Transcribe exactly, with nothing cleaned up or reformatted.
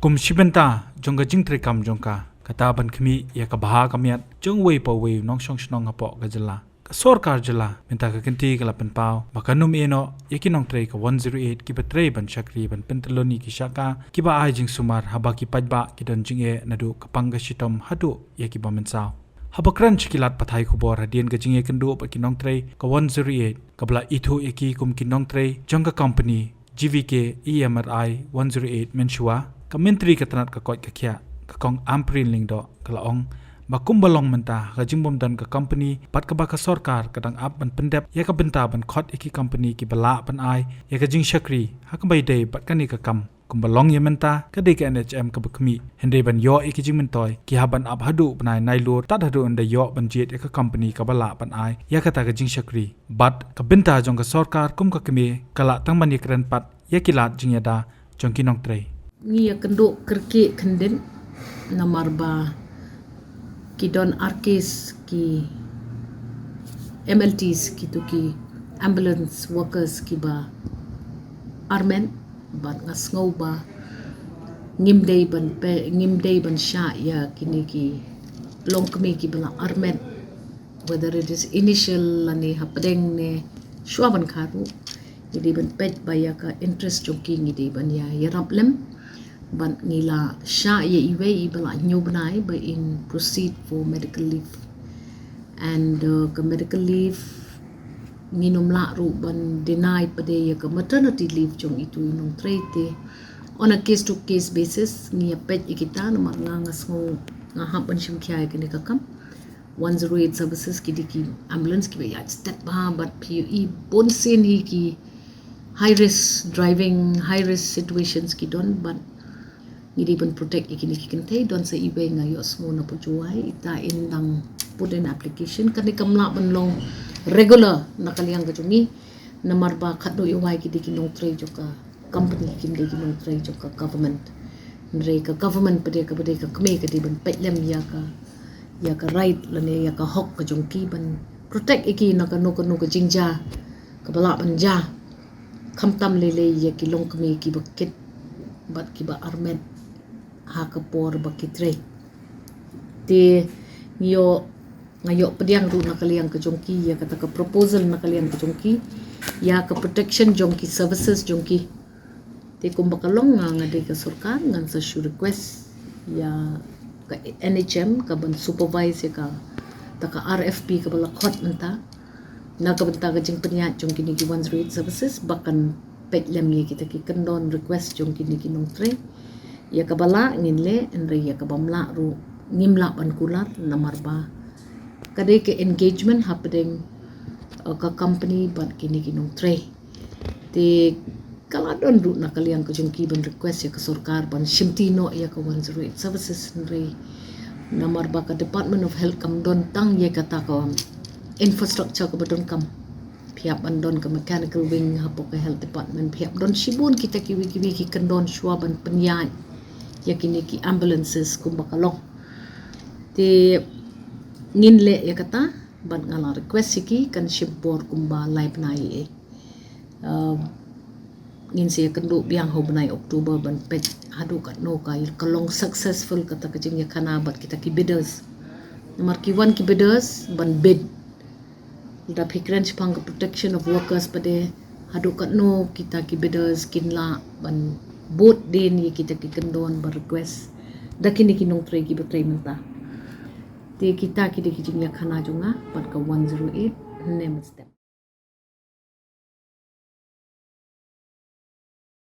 Kum shi bynta jong ka jingtrei kam jong ka, kata ban khmih ïa ka bha ka miat jong uwei pa uwei u nongshong shnong hapoh ka jylla, ka sorkar jylla mynta ka kynti ka la pynpaw ba kan ym ïehnoh ïa ki nongtrei ka one zero eight kiba trei ban shakri ban pyntyllun ïa ki shaka kiba ai jingsumar haba ki paidbah ki don jingeh naduh ka pang ka shitom haduh ïa kiba mynsaw. Haba kren sha ki lad pathai khubor hadien ka jingïakynduh bad ki nongtrei ka one zero eight kaba la ithuh ïa ki kum ki nongtrei jong ka company G V K E M R I one zero eight mynshuwa, ka Myntri ka tnat ka koit ka khiah, ka Kong Ampareen Lyngdoh, ka la ong ba kumba long mynta ha ka jingbym don ka company bad kaba ka sorkar ka dang ap ban pyndep ïa ka bynta ban khot ïa ki company kiba lah ban ai ïa ka jingshakri ha kaba ïadei bad kane ka kam. Kumba long ïa mynta ka dei ka N H M kaba khmih, hynrei ban ïoh ïa ki jingmyntoi ki hap ban ap haduh bnai Nailur tad haduh ynda ïoh ban jied ïa ka company kaba lah ban ai ïa kata ka jingshakri. Bad ka bynta jong ka sorkar kum ka kmie ka lah tang ban ïakren pat ïa ki lad jingïada jong ki nongtrei. Ngi ïakynduh kyrkieh khyndiat namar ba ki don ar case ki M L Ts, kito ki ambulance workers kiba armet, bad nga sngew ba ngim dei ban pe, ngim dei ban shah ïa kine ki longkmie kiba la armet, whether it is initial lane hapdeng ne shuwa ban kha ruh. Ngi dei ban peit ba ïa ka interest jong ki ngi dei ban ïa ïarap lem. Bad ngi la shah ïa iwei iba la hynñiew bnai ba in proceed for medical leave. And uh, ka medical leave ngin ym lah ruh ban deny pat de ïa ka maternity leave jong itu i nongtrei, te on a case to case basis ngi ïa peit ïa kita, namar nga, nga sngew nga hap ban shim khia ïa kane ka kam. One zero eight services ki dei ki ambulance kiba ïaid stet bha, bad phi ïohi bunsien hi ki high risk driving, high risk situations ki don, bad ngi dei ban protect ïa kine ki kynthei. Don sa iwei nga ïohsngew na Pujowai, ita in dang put in application, kane kam lah ban long regular na ka liang ka jong ngi, namar ba katno iwei ki dei ki nongtrei jong ka company, kim dei ki nongtrei jong ka government. Hynrei ka government pat de kaba dei ka kmie ka dei ban peit lem ïa ka, ïa ka right lane ïa ka hok ka jong ki ban protect ïa ki na kano kano ka jingjia kaba lah ban jia, khamtam lei lei ïa ki longkmie kiba kit bad kiba armet ha ka por ba ki trei. Te ngi ïoh, nga ïoh pdiang ruh na ka liang ka jong ki ïa kata ka proposal na ka liang ka jong ki ïa ka protection jong ki services jong ki. Te kumba ka long nga, nga dei ka sorkar, ngan sa shu request ïa ka N H M ka ban supervise ïa kata ka R F P kaba la khot mynta na ka bynta ka jingpynïaid jong kine ki one zero eight services, ba kan peit lem ïa kita ki kyndon request jong kine ki nongtrei. Ïa kaba lah ngin leh, hynrei ïa kaba ym lah ruh ngim lah ban kular, namar ba ka dei ka engagement hapdeng uh, ka company bad kine ki nongtrei. Te ka la don ruh na ka liang ka jong ki ban request ïa ka sorkar ban shimti noh ïa ka one zero eight services, hynrei namar ba ka Department of Health kam don tang ïa kata ka infrastructure kaba donkam. Phi hap ban don ka mechanical wing hapoh ka health department, phi hap don shibun kita kiwei kiwei ki kyndon shuwa ban pynïaid ïa kine ki ambulances kumba ka long. Te ngin leh ïa kata, bad nga la request ïa ki, kan shim por kumba lai bnai. Uh, ngin sa ïakynduh biang ha u bnai October ban peit haduh katno ka, ka long successful kata ka jingïakhana bad kita ki bidders. Namar ki wan ki bidders ban bid. Lada phi kren shaphang ka protection of workers pat de, haduh katno kita ki bidders kin lah ban bud dien ïa kita ki kyndon ban request da kine ki nongtrei kiba trei mynta. Te kita ki dei ki jingïakhana jong nga bad ka one zero eight, ne mynstep.